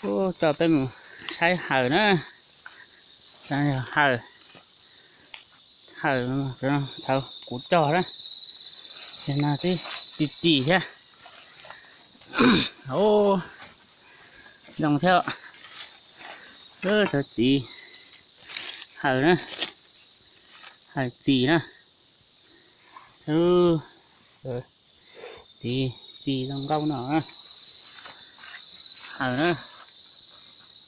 Coj peb mus saib hawm na. Hawm, hawm thaum kuv cog na, no twb txi txiv thiab. Zoo thiab. Cov txiv hawm na, hawm txiv na. Txiv, txiv zoo nkauj no. Hawm na,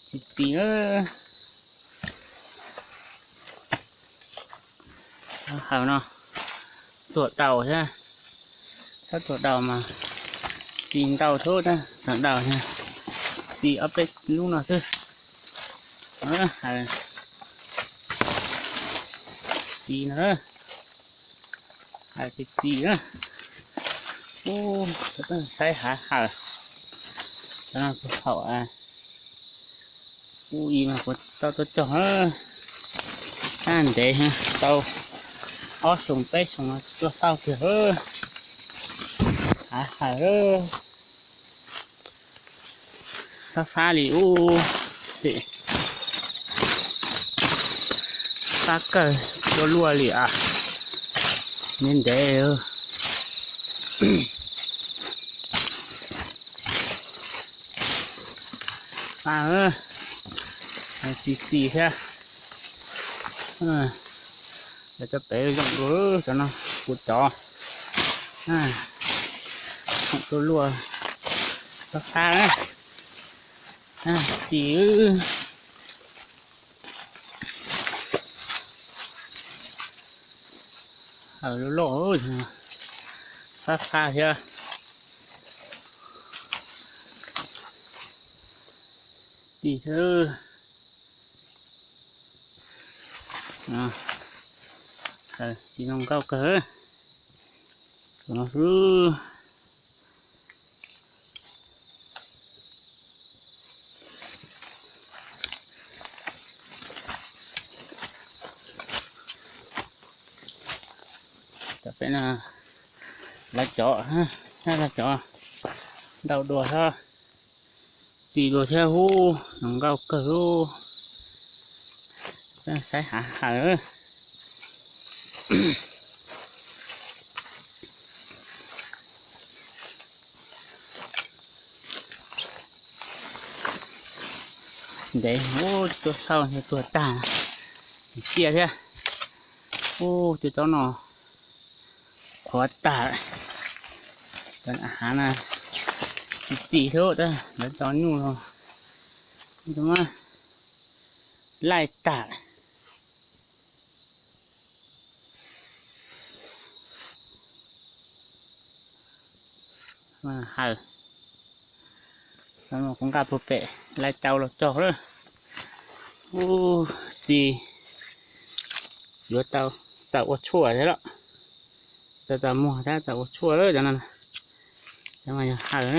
txiv txiv na. Hawm no, tuam daus thiab, txhob tuam daus mas txiv ntau thiab, tuam daus txiv ob peb lub no xwb. Hawm txiv no, hawm txiv txiv na. Ub, saib hav hawm, cov no kuv haum ub ib mas kuv tau tuaj cog na. Ntev tau ob xyoos peb xyoos no tsis tuaj xauj kiag. Hav hawm, fab fab li ub, fab kawg, luaj luaj li as, ntev ntev. Fab, txi txiv thiab. Cov pem zoo dua cov no, kuv cov luaj luaj, fab fab na, txiv. Hawm loj loj, fab fab thiab. Txiv, txiv zoo nkauj kawg. Tus no xwb. Cov pem no, lawv cov, lawv cov ntau dua thiab, txi dua thiab, ub, zoo nkauj kawg ub. Saib hav hawm. Ntev, ub, tuaj xauj tuag tag, xiab thiab. Ub, tej tsob no qhuav tag. Cov hav na, txi txiv thiab, lawv tso nyuj los, muab laij tag. Hawm, kuv nqa puag pem lawv cau los cog lawm. Ub, txiv, yuav tau txawm ua tshuaj thiab los, txawm txawm muag thiab txawm ua tshuaj lawm cov no. Cov no yog hawm.